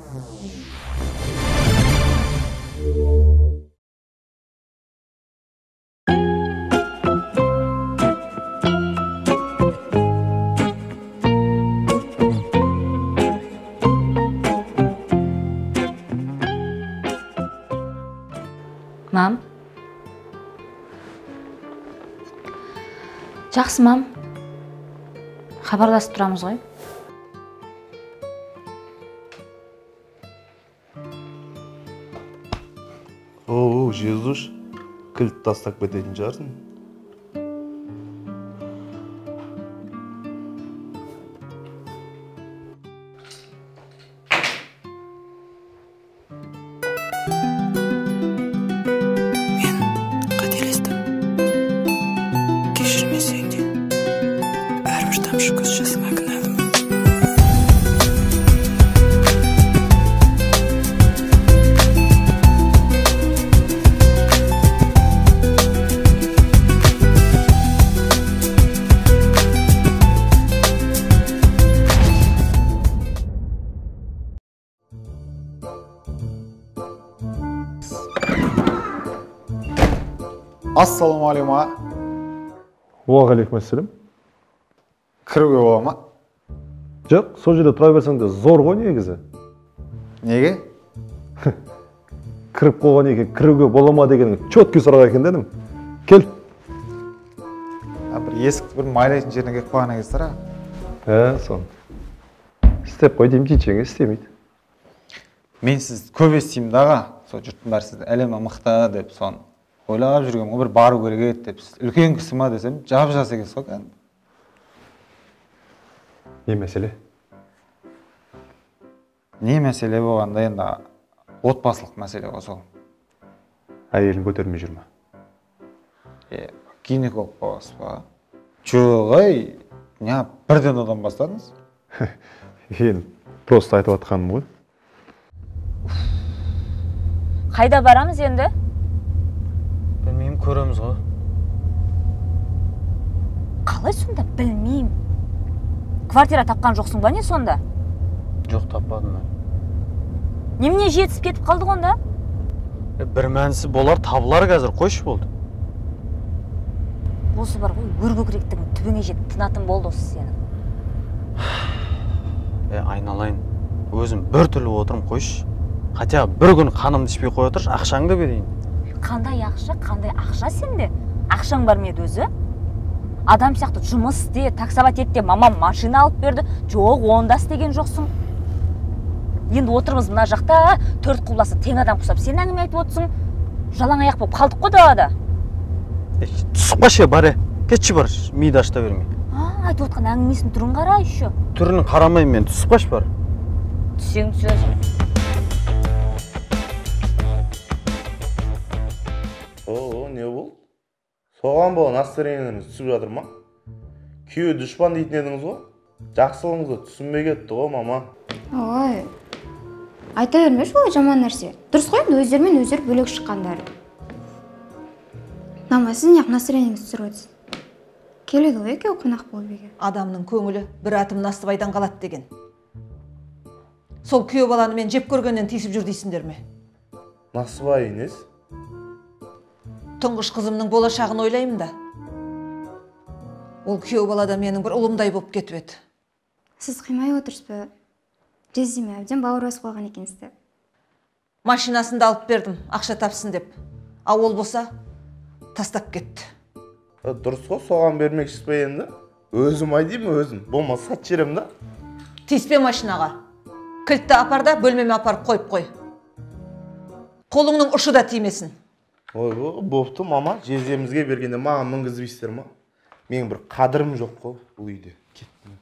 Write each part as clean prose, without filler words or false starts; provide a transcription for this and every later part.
Мам. Жақсы, мам. Хабарласып тұрамыз ғой. О, Жезуш, кілт тастап кететін шығарсың. Ассалаумағалейкум аға. Уағалейкум ассалам. Кіруге бола ма? Жоқ, сол жерде тұра берсең де зор ғой негізі. Неге? Кіріп қойған екен, кіруге бола ма дегенің четкий сұрақ екен дедім. Кел. Бір есікті бір майлайтын жеріне келіп қойған екенсіздер, а? Соны. Істеп қой деймін, жеңе істемейді. Мен сізді көп естимін да аға. Сол жұрттың бәрі сізді әлемі мықты деп соны ойлап жүргенмін ғой, бір бару керек еді деп. Сіз үлкен кісі ма десем, жап-жас екенсіз ғой кәдімгі. Не мәселе? Не мәселе болғанда енді отбасылық мәселе ғой сол. Әйелін көтермей жүр ма? Гинеколог боласыз ба? Жоқ, ей, не бірден одан бастадыңыз? Енді просто айтып жатқаным ғой. Қайда барамыз енді? Білмеймін, көреміз ғой. Қалай сонда білмеймін? Квартира тапқан жоқсың ба не сонда? Жоқ, таппадым мен. Немене жетісіп кетіп қалдық онда? Бір мәнісі болар, табылар қазір, қойшы болды. Осы бар ғой, өр көкіректің түбіңе жетіп тынатын болды осы сенің. Айналайын, өзім бір түрлі отырым қойшы. Хотя бір күн қанымды ішпей қоя тұршы, ақшаңды берейін. Қандай ақша, қандай ақша сенде? Ақшаң бар ма еді өзі? Адам сияқты жұмыс істе, таксовать ет те, мамам машина алып берді. Жоқ, оны да істеген жоқсың. Енді отырмыз мына жақта, төрт құласы тең адам құсап, сен әңгіме айтып отырсың. Жалаң аяқ болып қалдық қой далада. Түсіп қашы, бар, кетші бар, миды ашта бермей. Айтып отқан әңгімесінің түрін қара еще. Түрін қарамаймын мен, түсіп қаш бар. Түссең түсесің. О, не болды? Соған бола настроениеңіз түсіп жатыр ма? Күйеу дұшпан дейтін едіңіз ғой? Жақсылығыңызды түсінбей кетті ғой, мама. Ой, айта бермеші олай жаман нәрсе. Дұрыс қой енді өздерімен өздері бөлек шыққандары. Мама, сіз неғып настроениеңізді түсіріп отырсыз? Келеді ғой екеуі қонақ болып үйге. Адамның көңілі бір атым насыбайдан қалады деген. Сол күйеу баланы мен жеп көргеннен тиісіп жүр дейсіңдер ме? Насыбай несі? Тұңғыш қызымның болашағын ойлаймын да. Ол күйеу бала да менің бір ұлымдай болып кетіп еді. Сіз қимай отырсыз ба? Жездеме әбден бауыр басып қалған екенсіз. Машинасын да алып бердім, ақша тапсын деп. А ол болса, тастап кетті. Дұрыс қой, соған бермекшісіз бе енді? Өзім ай деймін, өзім. Болмаса сатып жіберемін да. Тиіспе машинаға. Кілтті апар да бөлмеме апарып қойып қой. Қолыңның ұшы да тимесін. Ой, бопты, мама, жездемізге бергенде маған мінгізбейсіздер ма? Менің бір қадірім жоқ қой бұл үйде. Кеттім.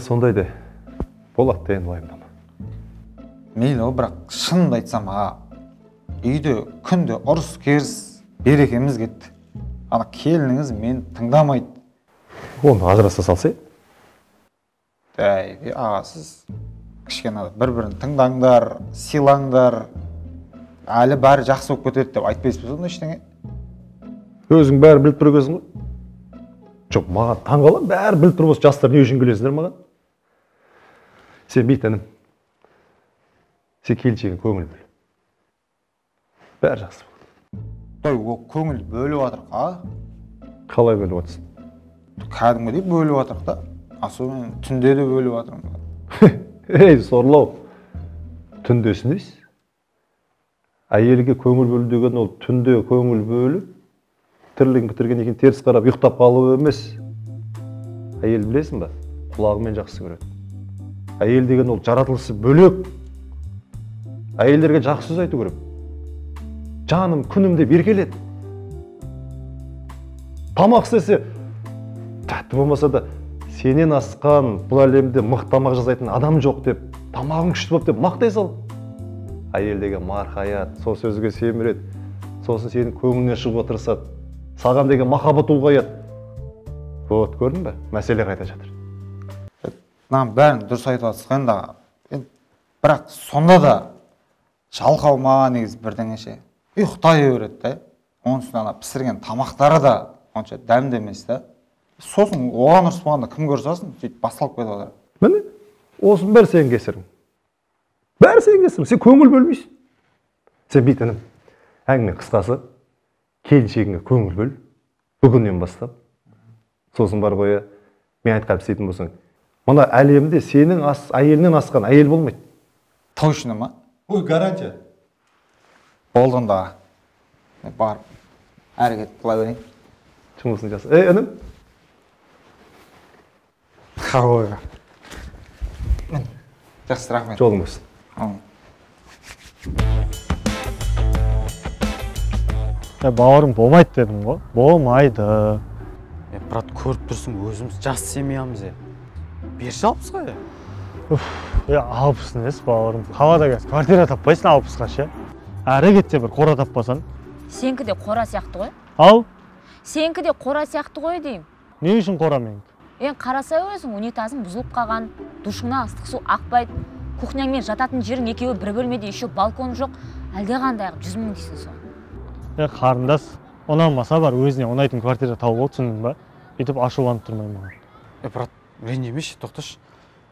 Сондай де. Болады да енді уайымдама. Мейлі, бірақ шынымды айтсам, аға, үйде күнде ұрыс керіс берекеміз кетті. Ана келініңіз мені тыңдамайды. Оны ажыраса салсай? Әй, аға, сіз кішкене бір-бірін тыңдаңдар, сыйлаңдар, әлі бәрі жақсы болып кетеді деп айтпайсыз ба сонда ештеңе? Өзің бәрі біліп тұр екенсің ғой. Жоқ, маған таңғаламын, бәрі біліп тұр болса, жастар не үшін күлесіңдер маған? Сен бүйт, інім. Сен келіншегіңе көңіл бөл. Бәрі жақсы болады. Той, ол көңіл бөліп жатырық, а? Қалай бөліп жатырсың? Кәдімгідей бөліп жатырық та. Особенно түнде де бөліп жатырмын. Ей, сорлау. Түнде сінесіз? Әйелге көңіл бөлу деген ол түнде көңіл бөліп, тірлігін бітіргеннен кейін теріс қарап ұйықтап қалу емес. Әйел білесің ба? Құлағымен жақсы көреді. Әйел деген ол жаратылысы бөлек. Әйелдерге жақсы сөз айту керек. Жаным, күнім деп еркелет. Тамақ істесе, тәтті болмаса да, сенен асқан бұл әлемде мықты тамақ жасайтын адам жоқ деп, тамағың күшті болып деп мақтай сал. Әйел деген марқаят, сол сөзге семіреді, сосын сенің көңіліңнен шығуға тырысады, саған деген махаббат ұлғаяды. Вот, көрдің бе? Мәселе қайда жатыр? Мынаның бәрін дұрыс айтып жатсыз ғой енді аға. Бірақ сонда да жалқау ма негізі бірдеңеше. Ұйықтай береді да. Оның үстіне ана пісірген тамақтары да онша дәмді емес та. Сосын оған ұрыспағанда кім көрсесін, сөйтіп басталып кетіп жатыр. Міне, осының бәрі сенің кесірің. Бәрі сенің кесірің. Сен көңіл бөлмейсің. Сен бүйт, інім. Әңгіме қысқасы, келіншегіңе көңіл бөл. Бүгіннен бастап. Сосын бар ғой, мен айтқан істейтін болсаң, мына әлемде сенің әйелінен асқан әйел болмайды. Точно ма? Ой, гарантия. Болды онда. Барып әрекет қыла берейін. Жұмысын жаса. Ей, інім. Ой. Жақсы, рахмет. Жолың болсын. Бауырым болмайды дедім ғой. Болмайды. Брат, көріп тұрсың, өзіміз жас семьямыз. Берші 60-қа е? 60 несі, бауырым. Қалада қазір квартира таппайсың 60-қа ше. Әрі кетсе бір қора таппасаң. Сенікі де қора сияқты ғой. Ал? Сенікі де қора сияқты ғой деймін. Не үшін қора менікі? Енді қараса өзің, унитазың бұзылып қалған, душыңнан ыстық су ақпайды, кухняңмен жататын жерің екеуі бір бөлмеде, еще балкон жоқ, әлде қандай қылып 100 мың дейсің соны. Қарындас, ұнамаса бар, өзіне ұнайтын квартира тауып ал, түсіндің ба? Бүйтіп ашуланып тұрмай маған. Брат, ренжімеші, тоқташы.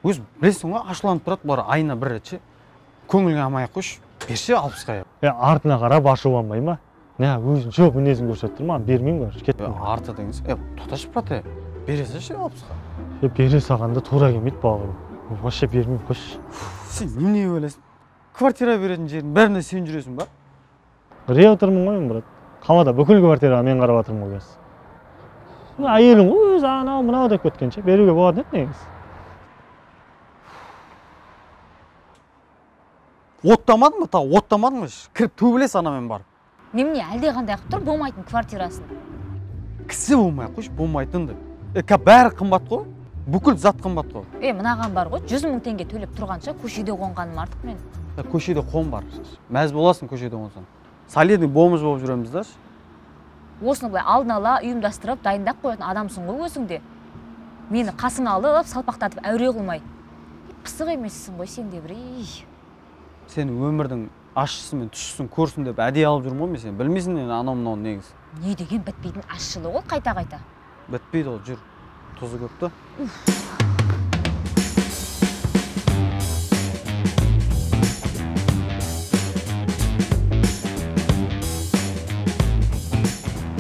Өз білесің ғой, ашуланып тұрады бұлар айына бір рет ше. Көңіліңе алмай ақ қойшы, берші 60-қа. Артына қарап ашуланбай ма? Не, өзін жоқ мінезін көрсетіп тұр, маған бермеймін короче, кеттім. Арты дегенсіз, тоқташы, брат, бере салшы 60-қа. Бере салғанда тура келмейді, бауырым. Вообще бермеймін, қойшы. Сен немене ойлайсың? Квартира беретін жердің бәрінде сен жүресің ба? Риэлтормын ғой мен, брат. Қалада бүкіл квартираға мен қарап жатырмын ғой қазір. Әйелің ғой өзі анау мынау деп кеткенше беруге болатын еді негізі. Оттамадың ба тағы? Оттамадың ба? Кіріп төбелес анамен барып. Немене әлде қандай қылып тұр болмайтын квартирасын? Кісі болмай қойшы, болмайтын деп. Бәрі қымбат қой, бүкіл зат қымбат қой. Мынаған бар ғой, 100 мың теңге төлеп тұрғанша көшеде қонғаным артық мен. Көшеде қон бар. Мәз боласың көшеде қонсаң. Солидный бомж болып жүреміз да. Осыны былай алдын ала ұйымдастырып, дайындап қоятын адамсың ғой өзің де. Мені қасыңа алып, салпақтатып әуре қылмай. Пысық емессің ғой сен де бір. Сен өмірдің ащысы мен тұщысын көрсін деп әдейі алып жүрмін ғой мен сені. Білмейсің енді анау мынау негізі. Не деген бітпейтін ащылық ол қайта-қайта. Бітпейді ол, жүр. Тұзы көп та.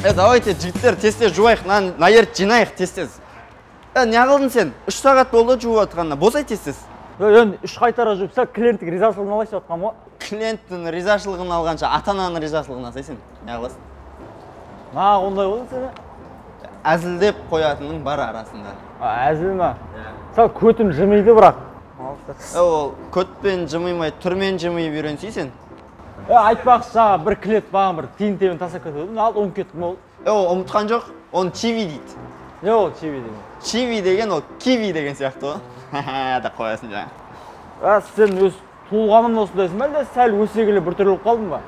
Давайте, жігіттер, тез-тез жуайық, мына жерді жинайық тез-тез. Не қылдың сен? 3 сағат болды жуып жатқанына, босай тез-тез. Енді 3 қайтара жуыпса, клиенттің ризашылығын алайшы жатқан ғой. Клиенттің ризашылығын алғанша, ата-ананың ризашылығын алсай сен, не қыласың? Нақ ондай болды сені? Әзілдеп қоятының бар арасында. Әзіл ма? Сал көтім жымиды бірақ. Ол көтпен жымимай, түрмен жымиып үйренсей сен. Айтпақшы, жаңа бір клиент маған бір тиын тебін тастап кетіп еді, ал ұмытып кеттім ол. Ол ұмытқан жоқ, оны чиви дейді. Не ол чиви деген? Чиви деген ол киви деген сияқты ғой. Деп қоясың жаңа. Сен өз туылғаннан осындайсың ба, әлде сәл өсе келе біртүрлі болып қалдың ба?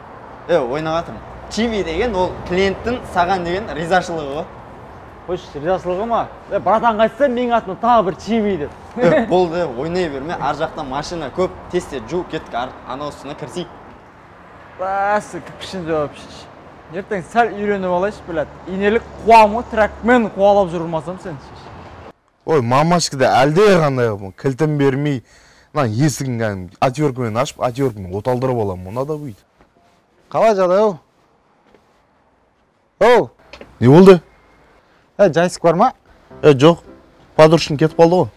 Ойнап жатырмын. Чиви деген ол клиенттің саған деген ризашылығы ғой. Қойшы, ризашылығы ма? Братан қайтса, менің атымнан тағы бір чиви деп. Болды, ойнай берме, ар жақта машина көп, тез-тез жуып кеттік, анау үстіне кірсейік. Бәсі, кірпішін жауап ішінші. Ертең сәл үйреніп алайыншы, блядь. Инелік қуамы тракмен қуалап жүрмасам сен. Ой, мамашка да әлде қандай кілтін бермей, мына есігін кәдімгі отверткамен ашып, отверткамен оталдырып аламын. Онда да бүйтіп. Қалай жағдай, оу? Оу! Не болды? Жайсық бар ма? Жоқ. Подружкам кетіп қалды ғой.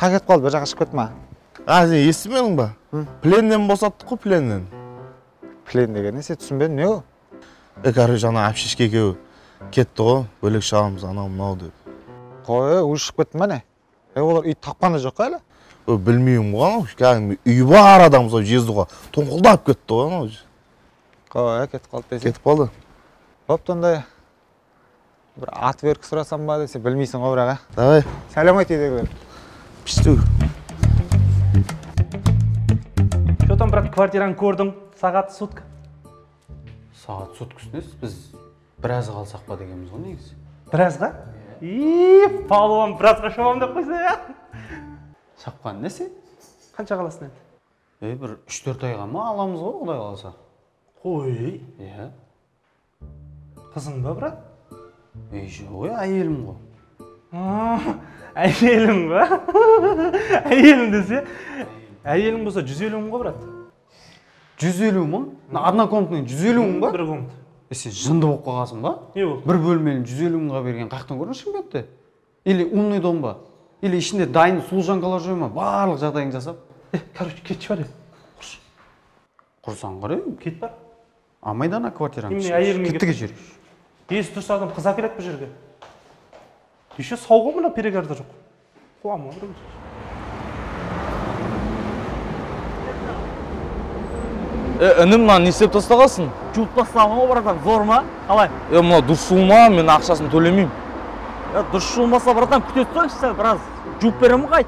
Қай кетіп қалды? Бір жаққа шығып кетті ма? А, сен естімедің ба? Пленнен босаттық қой, пленнен. Плен деген не, сен түсінбедің, не ол? Короче, ана әпшешке екеуі кетті ғой, бөлек шығамыз, анау мынау деп. Қой, өзі шығып кетті ма не? Олар үй тапқан да жоқ қой әлі? Білмеймін ғой, анау кәдімгі үйі бар адам сол жезді ғой, тоңқылдап кетті ғой анау. Қой, кетіп қалды десең. Кетіп қалды. Бопты ондай. Бір отвертка сұрасам ба десе, білмейсің ғой бірақ, а? Давай. Сәлем айт үйдегілер. Пішту. Что там, брат, квартираны көрдің? Сағат сутка. Сағат суткасы несі? Біз біраз қалсақ па дегенбіз ғой негізі. Біразға? И, палуан біразға шабам деп қойса, я. Шапқан несі? Қанша қаласың енді? Бір 3-4 айға ма аламыз ғой, құдай қаласа. Қой. Иә. Қызың ба, брат? Жоқ, әйелім ғой. Әйелің ба? Әйелім десе, әйелің болса 150 мың ғой, брат. 150 мың? Однокомнатный 150 мың ба? Бір комната. Сен жынды болып қалғансың ба? Не болды? Бір бөлмені 150 мыңға берген қаяқтан көрдің Шымкентте? Или умный дом ба? Или ішінде дайын служанкалар жүре ма? Барлық жағдайың жасап. Короче, кетші бар. Құршы. Құрсаң қарай. Кет бар. Амайдан квартираң. Кеттік жер. Есі дұрыс адам қыз әкеледі бұл жерге. Еще сау ғой мына перегарда жоқ. Қуамын ғой. Інім, мынаны не істеп тастағансың? Жуып тастағанмын ғой, братан, зор ма? Қалай? Мына дұрыс жуылма, мен ақшасын төлемеймін. Дұрыс жуылмаса, братан, күте тұрсаңшы сәл, біраз жуып беремін қайт.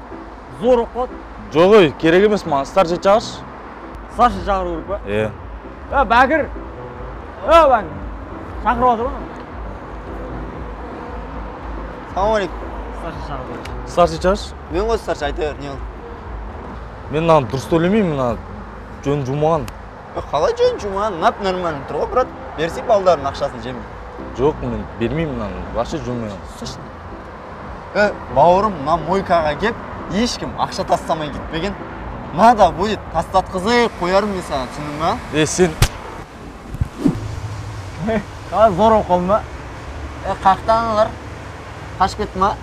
Зор болып қалады. Жоқ, ой, керек емес маған, старший шақыршы. Старший шақыру керек па? Е. Бәкір. Бәкір. Шақырып жатыр ғой. Ассалаумағалейкум. Старший шақыру. Старший шақыршы. Мен ғой старший, айта бер, не болды? Мен мынаны дұрыс төлемеймін, мына жөн жумаған. Қалай жөн жумаған? Нап нормально тұр ғой, брат. Берсей балдардың ақшасын жемей. Жоқ, мен бермеймін мынаны, вообще жумаймын. Бауырым, мына мойкаға кеп, ешкім ақша тастамай кетпеген. Надо будет тастатқызып қоярмын мен саған, түсіндің ба? Сен қалай зор болып қалдың ба? Қаяқтан олар? Қашып кетті ма?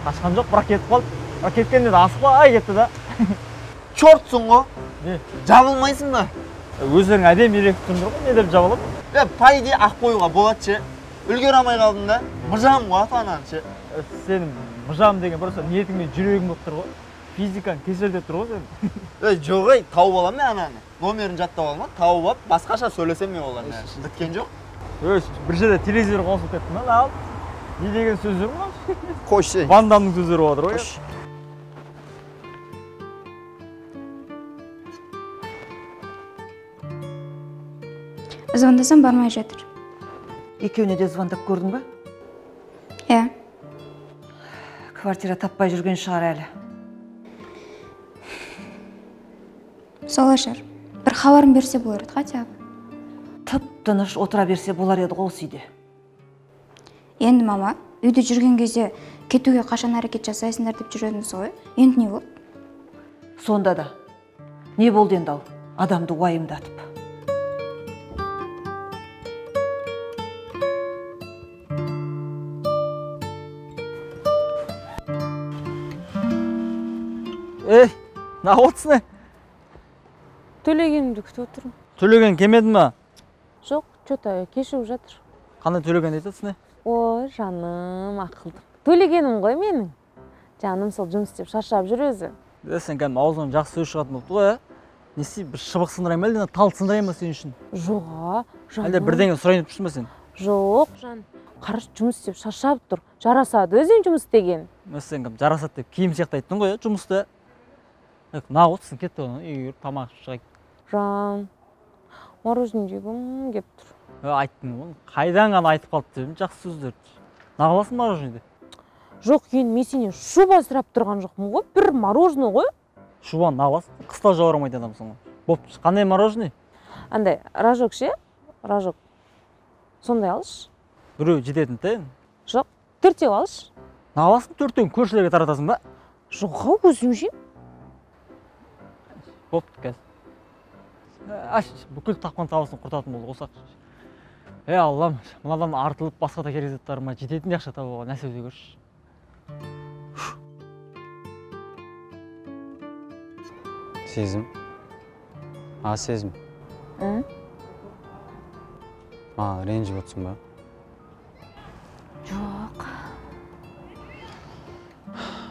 Қашқан жоқ, бірақ кетіп қалды. Бірақ кеткенде де асықпай кетті да. Чортсың ғой. Не? Жабылмайсың ба? Өздерің әдемі үйретіп тұрдыңдар ғой, не деп жабылып? По идее ақ қоюға болады ше. Үлгере алмай қалдым да. Мыжам ғой ата-ананы ше. Сенің мыжам деген просто ниетің мен жүрегің болып тұр ғой. Физикаң кесірдеп тұр ғой сен. Жоқ ей, тауып аламын мен ананы. Номерін жаттап аламын, тауып алып, басқаша сөйлесем мен олармен. Біткен жоқ. Бір жерде телевизор қосылып кетті ма? Ал не деген сөздер мынау? Қойшы. Ван Дамның сөздері болып жатыр ғой. Звондасам бармай жатыр. Екеуіне де звондап көрдің ба? Иә. Квартира таппай жүрген шығар әлі. Солай шығар. Бір хабарын берсе болар еді, хотя бы. Тып-тыныш отыра берсе болар еді ғой осы үйде. Енді мама, үйде жүрген кезде кетуге қашан әрекет жасайсыңдар деп жүр едіңіз ғой. Енді не болды? Сонда да. Не болды енді ал? Адамды уайымдатып. Ей, не отырсың? Төлегенімді күтіп отырмын. Төлеген келмеді ма? Жоқ, что-то кешігіп жатыр. Қандай төлеген айтасың? Ой, жаным, ақылдым. Төлегенім ғой менің. Жаным сол жұмыс істеп шаршап жүр өзі. Сен кәдімгі аузыңнан жақсы сөз шығатын болыпты ғой, ә? Не істей, бір шыбық сындырайын ба, әлде тал сындырайын ба сен үшін? Жоқ, жаным. Әлде бірдеңе сұрайын деп тұрсың ба сен? Жоқ, жан. Қарашы, жұмыс істеп шаршап тұр. Жарасады өзің жұмыс істеген. Сен кәдімгі жарасады деп киім сияқты айттың ғой, жұмысты. Нағып отырсың, кетті ғой, үйге кіріп тамақ ішіп шығайық. Жан, мороженое жегім кеп тұр. Айттың ғой, қайдан ғана айтып қалды дедім, жақсы сөздерді. Нағыласың мороженое? Жоқ, енді мен сенен шуба сұрап тұрған жоқпын ғой, бір мороженое ғой. Шубаны нағыласың, қыста жаурамайтын адамсың ғой. Бопты, қандай мороженое? Андай, рожок ше, рожок. Сондай алшы. Біреу жететін те? Жоқ, 4 алшы. Аласың 4-ін көршілерге таратасың ба? Жоқ, өзім жеймін. Бопты қазір. Аш, бүкіл тапқан табысын құртатын болды осы. Ей Аллам, мынадан артылып басқа да керек заттарыма жететін ақша табуға нәсіп ете көрші. Сезім. А, Сезім. Маған ренжіп отырсың ба? Жоқ.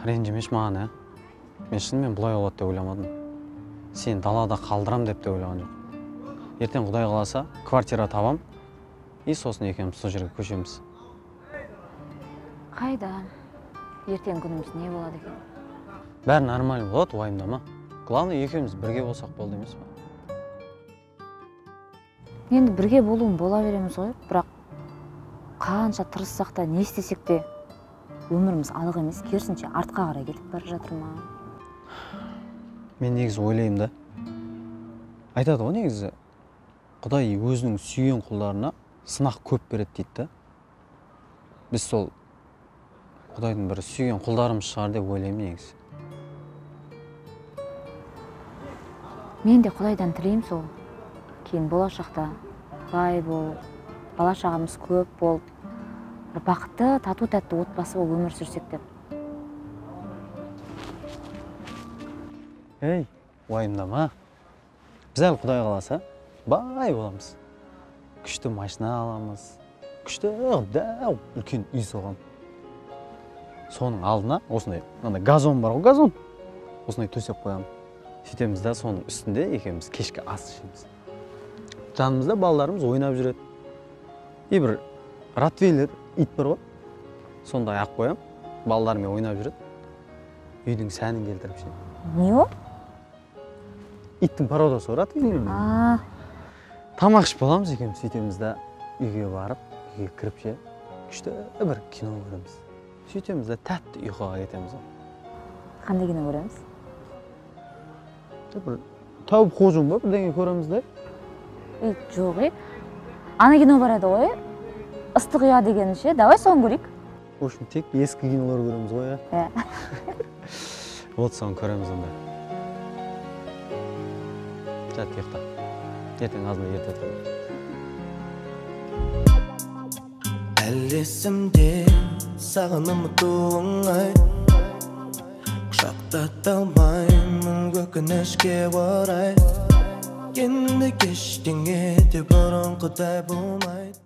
Ренжімеші маған, ә? Мен шынымен бұлай болады деп ойламадым. Сені далада қалдырам деп те ойлаған жоқ. Ертең Құдай қаласа, квартира табам, и сосын екеуміз сол жерге көшеміз. Қайда? Ертең күніміз не болады екен? Бәрі нормально болады, уайымдама. Главное, екеуміз бірге болсақ болды емес пе? Енді бірге болуын бола береміз ғой, бірақ қанша тырыссақ та, не істесек те өміріміз алға емес, керісінше артқа қарай кетіп бара жатыр ма? Мен негізі ойлаймын да. Айтады ғой негізі, Құдай өзінің сүйген құлдарына сынақ көп береді дейді да. Біз сол Құдайдың бір сүйген құлдарымыз шығар деп ойлаймын негізі. Мен де Құдайдан тілеймін сол. Кейін болашақта бай болып, бала шағамыз көп болып, бір бақытты, тату тәтті отбасы болып өмір сүрсек деп. Ей, уайымдама. Біз әлі Құдай қаласа, бай боламыз. Күшті машина аламыз, күшті дәу үлкен үй соғам. Соның алдына осындай, мынандай газон бар ғой, газон. Осындай төсеп қоямын. Сөйтеміз да, соның үстінде екеуміз кешкі ас ішеміз. Жанымызда балаларымыз ойнап жүреді. И бір ротвейлер ит бар ғой, сондай ақ қоям, балалармен ойнап жүреді. Үйдің сәнін келтіріп ше. Не ол? Иттің породасы ғой, ротвейлер. Тамақ ішіп боламыз екеуміз, сөйтеміз да, үйге барып, үйге кіріп ше, күшті бір кино көреміз. Сөйтеміз да, тәтті ұйқыға кетеміз. Қандай кино көреміз? Бір тәуіп қожын ба, бірдеңе көреміз да? Ей, жоқ, ей. Ана кино бар еді ғой, Ыстық ұя деген ше, давай соны көрейік. В общем, тек ескі кинолар көреміз ғой, ә? Вот соны көреміз онда. Жат, ұйықта. Ертең азында ерте тұрамын. Әлі есімде саған ұмыту оңай, құшақтата алмаймын өкінішке орай. Енді ештеңе де бұрынғыдай болмайды.